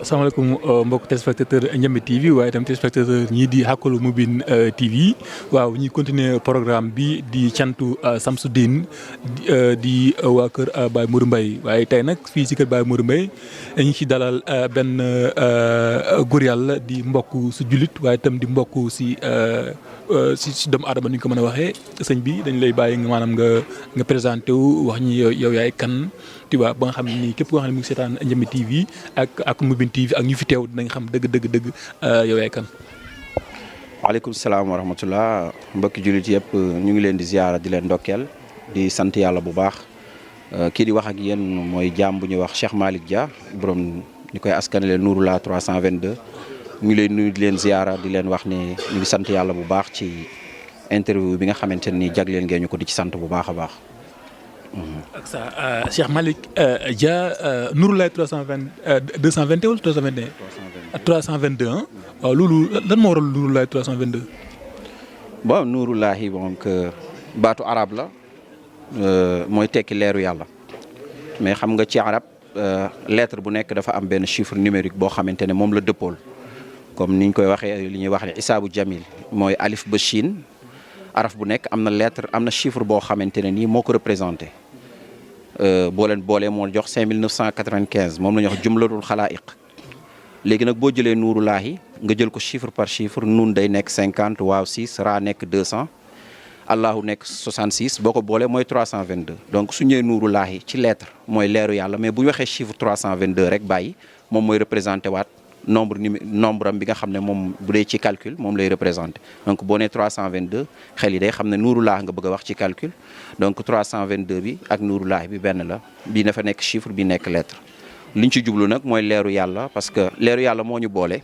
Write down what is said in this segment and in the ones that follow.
asalaamaaleykum mbokk téléspectateur Ndiamé TV waaye itam téléspectateur ñii di Haqqul Mubin TV waaw ñuy continuer programme bi di cantu Samsudeen di waa kër Baye Modou Mbaye waaye tey nag fii si kër Baye Modou Mbaye dañu ci dalal benn góor yàlla di mbokk su jullit waaye itam di mbokk si doomu aadama ni ñu ko mën a waxee sëñ bi dañ lay bàyyi nga maanaam nga présenté wu wax ñi yow yaay kan ba nga xam ni képp koo xam ne mu ngi seetaan Ndiamé TV ak Mubin TV ak ñu fi teew dinañ xam dëgg yow yaay kan. waaleykum salaam wa rahmatullah mbokki jullit yëpp ñu ngi leen di ziyaara di leen ndokkeel di sant yàlla bu baax kii di wax ak yéen mooy jaam bu ñuy wax Cheikh Malick Dia borom ñu koy askanale Nouroullah 322 ñu ngi leen nuyu di leen ziyaara di leen wax ni ñu ngi sant yàlla bu baax ci interview bi nga xamante ni jagleel ngeen ñu ko di ci sant bu baax a baax. ak sa Cheikh Malick Dia Nouroullah 221 wala 321. 322 waaw loolu lan moo waral Nouroullah 322. bon Nouroullah yi moom que baatu arab la mooy tekki leeru yàlla mais xam nga ci arab lettre bu nekk dafa am benn chiffre numérique boo xamante ne moom la dëppool comme niñ koy waxee li ñuy wax ne isaabu jamil mooy alif ba chine araf bu nekk am na lettre am na chiffre boo xamante ne nii moo ko représenté. boo leen boolee moo jox 5995 moom la ñuy wax jumlatul xalaa'iq léegi nag boo jëlee Nouroullah nga jël ko chiffre par chiffre nun day nekk 50 waaw 6 ra nekk 200 allahu nekk 66 boo ko boolee mooy 322 donc su ñëwee Nouroullah ci lettre mooy leeru yàlla mais bu ñu waxee chiffre 322 rek bàyyi moom mooy représenté waat nombre am bi nga xam ne moom bu dee ci calcul moom lay représenté donc boo nee 322 xel yi day xam ne Nouroullah nga bëgg a wax ci calcul donc 322 bi ak Nouroullah bi benn la bii dafa nekk chiffre bi nekk lettre liñ ci jublu nag mooy leeru yàlla parce que leeru yàlla moo ñu boole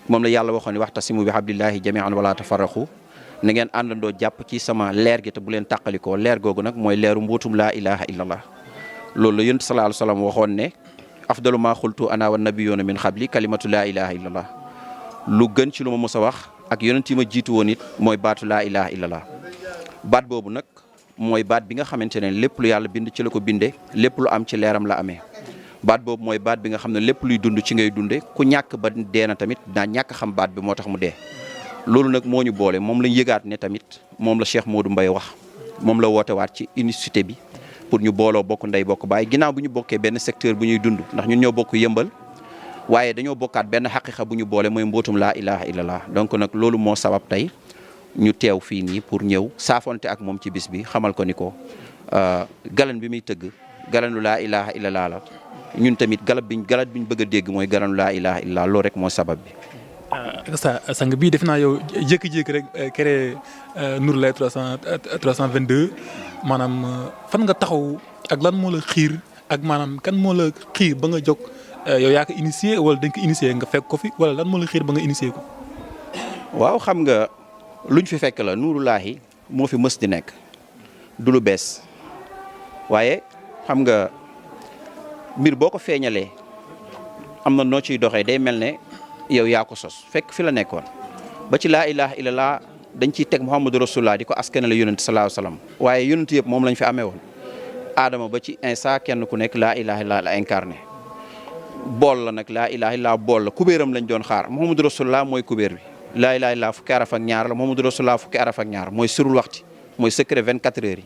moom la yàlla waxoon ne waxtasimu bi hablillahi jami'an wala tafarraqu na ngeen àndandoo jàpp ci sama leer gi te bu leen tàqalikoo leer googu nag mooy leeru mbuutum laa ilaha illallah loolu la yonent sallallahu alayhi wasallam waxoon ne afdalu ma xultu ana wa nabiyuna min xabli kalimatu laa ilaha illallah lu gën ci lu ma mos a wax ak yonent yi ma jiitu woon it mooy baatu laa ilaha illallah baat boobu nag mooy baat bi nga xamante ne lépp lu yàlla bind ci la ko bindee lépp lu am ci leeram la amee baat boobu mooy baat bi nga xam ne lépp luy dund ci ngay dunde ku ñàkk ba dee na tamit daa ñàkk xam baat bi moo tax mu dee loolu nag moo ñu boole moom lañ yëgaat ne tamit moom la Cheikh Modou Mbaye wax moom la woote waat ci unicité bi pour ñu booloo bokk ndey bokk baay ginnaaw bu ñu bokkee benn secteur bu ñuy dund ndax ñun ñoo bokk yëmbal waaye dañoo bokkaat benn xaqiqa bu ñu boole mooy mbootum laa ilaha illallah donc nag loolu moo sabab tey ñu teew fii nii pour ñëw saafonte ak moom ci bis bi xamal ko ni ko galan bi muy tëgg galanu laa ilaha illallah la ñun tamit galat bi ñu bëgg a dégg mooy galanu laa ilaha illallah loolu rek moo sabab bi. sa sang bii def naa yow jékki-jékki rek créé Nouroullah 322 maanaam fan nga taxaw ak lan moo la xiir ak maanaam kan moo la xiir ba nga jóg yow yaa ko initié wala dañ ko initié nga fekk ko fi wala lan moo la xiir ba nga initié ko. waaw xam nga luñ fi fekk la Nouroullah moo fi mës di nekk du lu bees waaye xam nga mbir boo ko feeñalee am na noo ciy doxee day mel ne yow yaa ko sos fekk fi la nekkoon ba ci laa ilaha illallah dañ ciy teg Muhammadu Rasulullah di ko askanale yonent sallallahu alayhi wasallam waaye yonent yëpp moom lañ fi amee woon Adama ba ci Insa kenn ku nekk laa ilaha illallah la incarné bool la nag laa ilaha illallah bool la kubéeram lañ doon xaar Muhammadu Rasulullah mooy kubéer bi laa ilaha illallah fukki araf ak ñaar la Muhammadu Rasulullah fukki araf ak ñaar mooy sirul waxti mooy secret 24 heures yi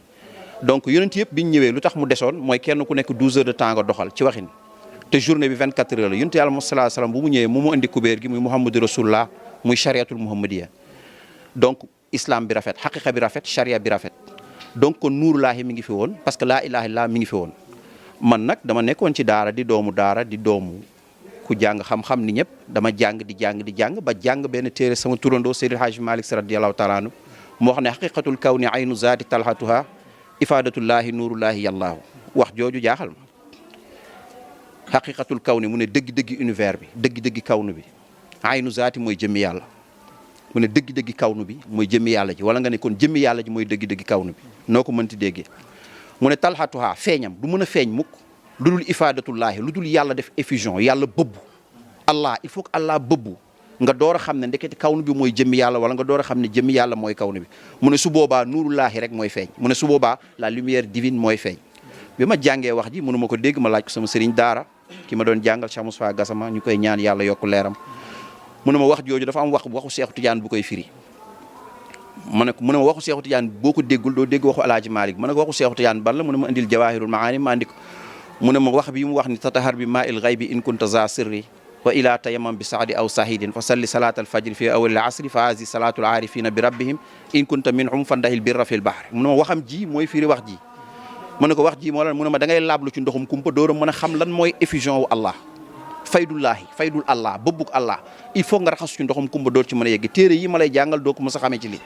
donc yonent yëpp biñ ñëwee lu tax mu desoon mooy kenn ku nekk 12 heures de temps nga doxal ci waxin te journée bi 24 heures la yonent yàlla sallallahu alayhi wasallam bu mu ñëwee mu indi kubéer gi muy Muhammadu Rasulullah muy chariatul muhammadiya donc islam bi rafet xaqiqa bi rafet charia bi rafet donc kon Nouroullah mi ngi fi woon parce que laa ilaha illallah mi ngi fi woon man nag dama nekkoon ci daara di doomu ku jàng xam-xam ni ñëpp dama jàng di jàng ba jàng benn téere sama turandoo Seydil Hadji Malick Sy radiyallahu taala anhu moo xam ne xaqiqatul kawni aynu zaati talhatuha ifadatullahi Nouroullahi yallaahu wax jooju jaaxal ma xaqiqatul kawni mu ne dëgg-dëggi univers bi dëgg-dëggi kawnu bi aynu zaati mooy jëmmi yàlla mu ne dëgg-dëggi kawnu bi mooy jëmmi yàlla ji wala nga ne kon jëmmi yàlla ji mooy dëgg-dëggi kawnu bi noo ko mënti déggee mu ne talhatuha feeñam du mën a feeñ mukk lu dul ifadatullahi lu dul yàlla def effusion yàlla bëbbu allah il faut que allah bëbbu nga door a xam ne ndeketi kawnu bi mooy jëmmi yàlla wala nga door a xam ne jëmmi yàlla mooy kawnu bi mu ne su boobaa Nouroullah rek mooy feeñ mu ne su boobaa la lumière divine mooy feeñ bi ma jàngee wax ji mënu ma ko dégg ma laaj ko sama sëriñ daara ki ma doon jàngal Cheikh Moustapha Gassama ñu koy ñaan yàlla yokk leeram mu ne ma wax jooju dafa am waxu Seexu Tijaan bu koy firi mu ne ma waxu Seexu Tijaan boo ko déggul doo dégg waxu Alaaji Malik mu ne ko waxu Seexu Tijaan ban la mu ne ma indil Jawaahirul Maani ma andi ko mu ne ma wax bi mu wax ni tatahar bi maa il ghaybi in kunta za sirri wa ila tayammam bi saadi aw sahidin fa salli salaat al fajri fi awal al asri fa hazi salaatul aarifina bi rabbihim in kunta minhum fandahil birra fil bahri mu ne ma waxam ji mooy firi wax ji mu ne ko wax ji moo lan mu ne ma da ngay laablu ci ndoxum kumpa dóora mën a xam lan mooy effusion wu Allah faydullaahi faydul Allah bëbbug Allah il faut nga raxasu ci ndoxum kumpa door ci mën a yegg téere yi ma lay jàngal doo ko mës a xamee ci lii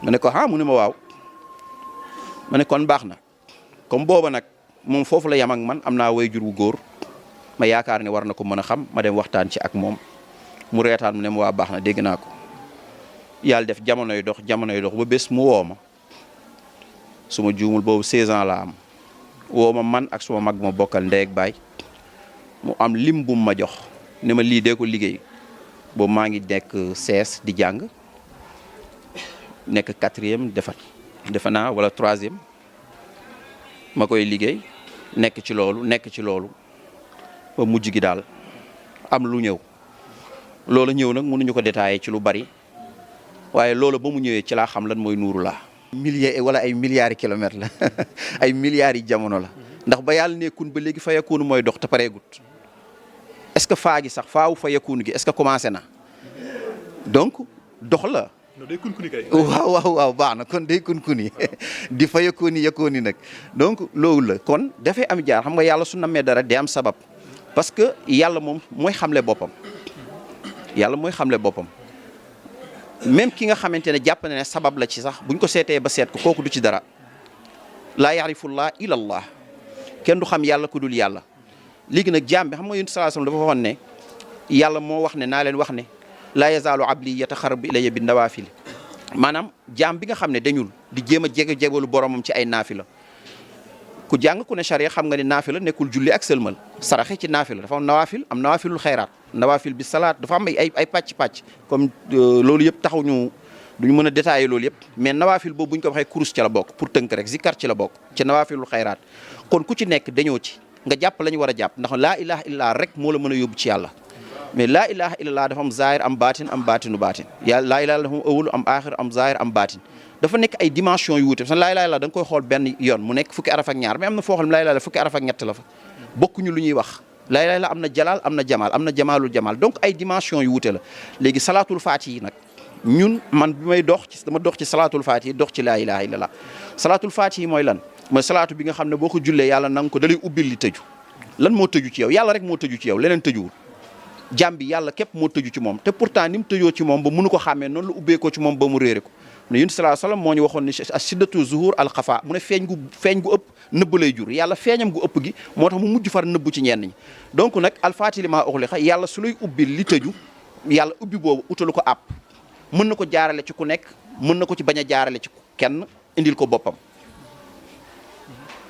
ma ne ko mu ne ma waaw ma ne kon baax na comme booba nag moom foofu la yam ak man am naa waajur wu góor ma yaakaar ne war na ko mën a xam ma dem waxtaan ci ak moom mu reetaan mu ne ma waa baax na dégg naa ko yàlla def jamonoy dox ba bés mu woo ma su ma juumul boobu 16 ans la am woo ma man ak suma mag ma bokkal ndey ak baay mu am lim bu ma jox ne ma lii dee ko liggéey boobu maa ngi nekk CS di jàng nekk 4e defe naa wala 3e ma koy liggéey nekk ci loolu ba mujj gi daal am lu ñëw loolu ñëw nag mënuñu ko détaillé ci lu bari waaye loolu ba mu ñëwee ci laa xam lan mooy Nuurullah milliers wala ay milliards kilomètres la ay milliards yi jamono la ndax ba yàlla nekkun ba léegi fa yakunu mooy dox te pareegut est-ce que faa gi sax faawu fa yakunu gi est-ce que commencé na donc dox la. day kunkuni kay. waaw baax na kon day kunkuni di fa yakuni nag donc loolu la kon dafay am jaar xam nga yàlla su namee dara day am sabab parce que yàlla moom mooy xamle boppam même ki nga xamante ne jàpp na ne sabab la ci sax buñ ko seetee ba seet ko kooku du ci dara laa yarifullah illa allah kenn du xam yàlla ku dul yàlla léegi nag jaam bi xam nga yonent sallallahu alayhi wasallam dafa waxoon ne yàlla moo wax ne naa leen wax ne laa yazaalu abdi yataxarrabu ilayya bin nawaafil maanaam jaam bi nga xam ne dañul di jéem a jegewalu boromam ci ay naafila ku jàng ku ne charia xam nga ne naafila nekkul julli ak sëlmal saraxe ci naafila dafa am nawaafil am nawaafilul xayraat nawaafil bi salaat dafa am ay pàcc comme loolu yëpp taxaw ñu duñu mën a détailler loolu yëpp mais nawaafil boobu bu ñu ko waxee kurus ci la bokk pour tënk rek zikkar ci la bokk ci nawaafilul xayraat kon ku ci nekk dañoo ci nga jàpp la ñu war a jàpp ndax laa ilaha illallah rek moo la mën a yóbbu ci yàlla mais laa ilaha illallah dafa am zahir am baatin am baatinu baatin yàlla laa ilaha dafa am awwalu am aaxir am zahir am baatin dafa nekk ay dimension yu wuute parce que laa ilaha illallah da nga koy xool benn yoon mu nekk fukki araf ak ñaar mais am na foo xam ne laa ilaha illallah fukki araf ak ñett la fa bokkuñu lu ñuy wax laa ilaha illallah am na jalaal am na jamaal am na jamaalul jamaal donc ay dimension yu wuute la léegi salaatul faatihi yi nag ñun man bi may dama dox ci salaatul faatihi dox ci laa ilaha illallah salaatul faatihi mooy lan mooy salaatu bi nga xam ne boo ko jullee yàlla nanga ko dalay ubbil li tëju lan moo tëju ci yow yàlla rek moo tëju ci yow leneen tëjuwul jàmm bi yàlla képp moo tëju ci moom te pourtant ni mu tëjoo ci moom ba mënu ko xàmmee noonu la ubbee ko ci moom ba mu réere ko ne yunus sallallahu alayhi wasallam moo ñu waxoon ni shiddatu zuhur al xafa mu ne feeñ gu ëpp nëbb lay jur yàlla feeñam gu ëpp gi moo tax mu mujj far nëbb ci ñenn ñi donc nag alfaati lima uxliqa yàlla su lay ubbil li tëju yàlla ubbi boobu utalu ko àpp mën na ko jaarale ci ku nekk mën na ko ci bañ a jaarale ci kenn indil ko boppam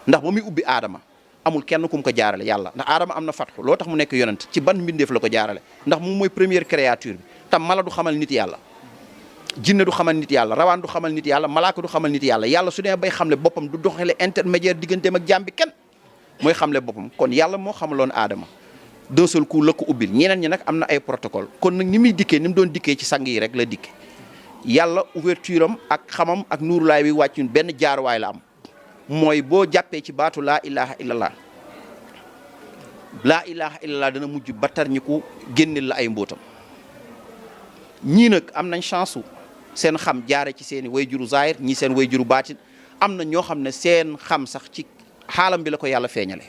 ndax ba muy ubbi aadama amul kenn ku mu ko jaarale yàlla ndax aadama am na fatxu loo tax mu nekk yonent ci ban mbindeef la ko jaarale ndax moom mooy première créature bi tam mala du xamal nit yàlla jinne du xamal nit yàlla rawaan du xamal nit yàlla malaaka du xamal nit yàlla yàlla su dee bay xamle boppam du doxale intermédiaire digganteem ak jaam bi kenn mooy xamle boppam kon yàlla moo xamaloon aadama d'un seul coup la ko ubbil ñeneen ñi nag am na ay protocole kon nag ni muy dikkee ni mu doon dikkee ci sang yi rek la dikke yàlla ouverture am ak xamam ak nuurulaay bi wàcc benn jaaruwaay la am mooy boo jàppee ci baatu laa ilaha illallah laa ilaha illallah dana mujj battar ñi ko génneel la ay mbootam ñii nag am nañ chance seen xam jaare ci seen i wayjuru zahir ñii seen wayjuru baatin am na ñoo xam ne seen xam sax ci xaalam bi la ko yàlla feeñale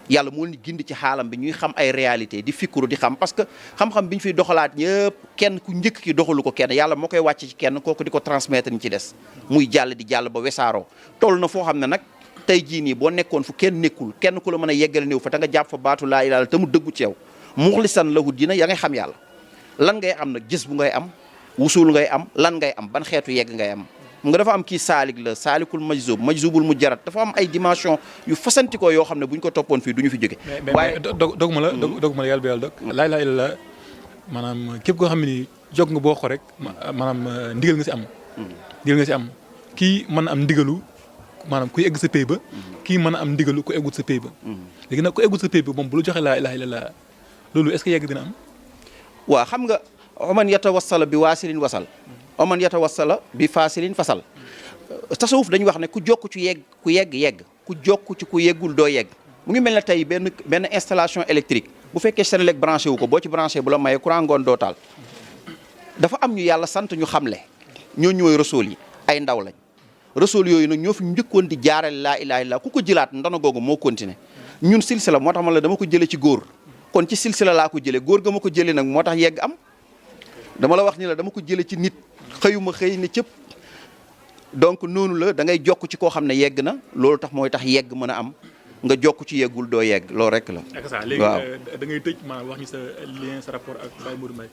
yàlla moo ni gindi ci xaalam bi ñuy xam ay réalité di fikuru di xam parce que xam-xam bi ñu fiy doxalaat ñëpp kenn ku njëkk ki doxalu ko kenn yàlla moo koy wàcc ci kenn kooku di ko transmettre ñi ci des muy jàll di jàll ba wesaaroo toll na foo xam ne nag tey jii nii boo nekkoon fu kenn nekkul kenn ku la mën a yeggale néew fa te nga jàpp fa baatu laa ilaaha te mu dëggu ci yow muxlisan lahu dina ya ngay xam yàlla lan ngay am nag gis bu ngay am wusul ngay am lan ngay am ban xeetu yegg ngay am mu nga dafa am kii saalik la saalikul majzubul mujarrad dafa am ay dimension yu fasantikoo yoo xam ne bu ñu ko toppoon fii du ñu fi jóge waaye doguma la yàlla ba yàlla dog laa ilaaha illallaah maanaam képp koo xam ne ni jog nga boo ko rek maanaam ndigal nga si am kii mën na am ndigalu maanaam kuy egg sa pay ba kii mën a am ndigalu ku eggut sa pay ba léegi nag ku eggut sa pay ba moom bu la joxee laa ilaaha illallaah loolu est-ce que yegg dina am waaw xam nga oman yatawassala bi waasilin wasal oman yatawassala bi faasilin fasal tasawuf dañuy wax ne ku jokk ci yegg ku jokk ci ku yeggul doo yegg mu ngi mel ne tey benn installation électrique bu fekkee Senelec branché wu ko boo ci branché bu la mayee courant ngoon doo taal dafa am ñu yàlla sant ñu xamle ñoo ñooy rasool yi ay ndaw lañ rasool yooyu nag ñoo fi njëkkoon di jaarale laa ilaaha illallaah ku ko jëlaat ndono googu moo continué ñun silsila moo tax ma la dama ko jëlee ci góor kon ci silsila laa ko jëlee góor ga ma ko jëlee nag moo tax yegg am dama la wax ni la dama ko jëlee ci nit xëyuma xëy ne cëpp donc noonu la da ngay jokk ci koo xam ne yegg na loolu tax mooy tax yegg mën a am nga jokk ci yeggul doo yegg loolu rek la. ak ça léegi da ngay tëj maanaam wax ñu sa lien sa rapport ak Baye Modou Mbaye.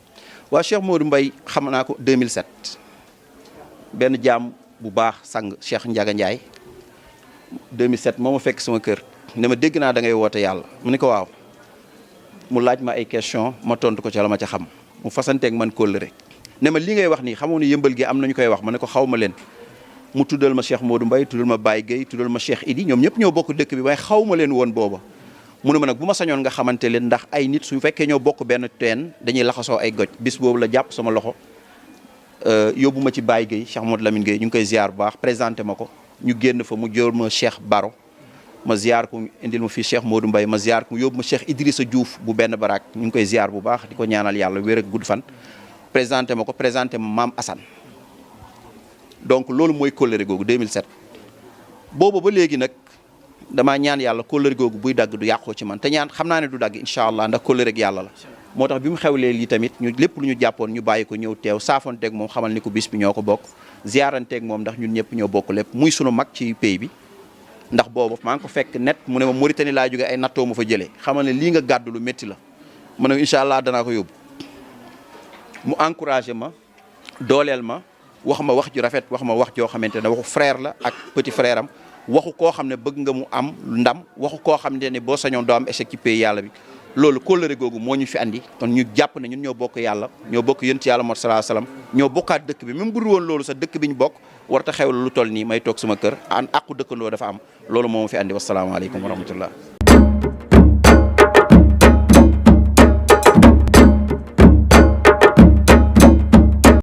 waaw Cheikh Modou Mbaye xam naa ko 2007 benn jaam bu baax sang Cheikh Ndiaga Ndiaye 2007 moo ma fekk sama kër ne ma dégg naa da ngay woote yàlla mu ne ko waaw mu laaj ma ay question ma tontu ko ca la ma ca xam mu fasanteeg man kóllëre ne ma li ngay wax nii xamoo ne yëmbal gi am nañu koy wax ma ne ko xaw ma leen. mu tuddal ma Cheikh Modou Mbaye tuddal ma Baye Gueye tuddal ma Cheikh Idi ñoom ñëpp ñoo bokk dëkk bi waaye xaw ma leen woon booba mu ne ma nag bu ma sañoon nga xamante leen ndax ay nit su fekkee ñoo bokk benn teen dañuy laxasoo ay goj bis boobu la jàpp sama loxo yóbbu ma ci Baye Gueye Cheikh Modou Lamine Gueye ñu ngi koy ziar bu baax présenté ma ko ñu génn fa mu jóor ma Cheikh Baro ma ziar ko indil ma fii Cheikh Modou Mbaye ma ziar ko yóbbu ma Cheikh Idrissa Diouf bu benn baraak ñu ngi koy ziar bu baax di ko ñaanal yàlla wér ak gudd fan présenté ma ko présenté ma Maam Assane donc loolu mooy kóllëre googu 2007 boobu ba léegi nag damaa ñaan yàlla kóllëre googu buy dagg du yàqoo ci man te ñaan xam naa ne du dagg incha allah ndax kóllëre ak yàlla la moo tax bi mu xewlee lii tamit ñu lépp lu ñu jàppoon ñu bàyyi ko ñëw teew saafonteeg moom xamal ni ko bis bi ñoo ko bokk ziaranteeg moom ndax ñun ñëpp ñoo bokk lépp muy sunu mag ci pays bi ndax boobu maa ngi ko fekk net mu ne ma Mauritanie laa jóge ay nattoo ma fa jëlee xamal ne lii nga gàddu lu métti la ma ne incha allah danaa ko yóbbu mu encouragé ma dooleel ma wax ma wax ju rafet wax ma wax joo xamante ne waxu frère la ak petit frère am waxu koo xam ne bëgg nga mu am ndam waxu koo xamante ne boo sañoon doo am échec ci pays yàlla bi loolu kóllëre googu moo ñu fi andi kon ñu jàpp ne ñun ñoo bokk yàlla ñoo bokk yonent yàlla Muhammad sallallahu alayhi wasallam ñoo bokkaat dëkk bi même bu dul woon loolu sax dëkk bi ñu bokk warta xew lu toll nii may toog sama kër an àqu dëkkandoo dafa am loolu moo ma fi andi wasalaamaaleykum wa rahmatullah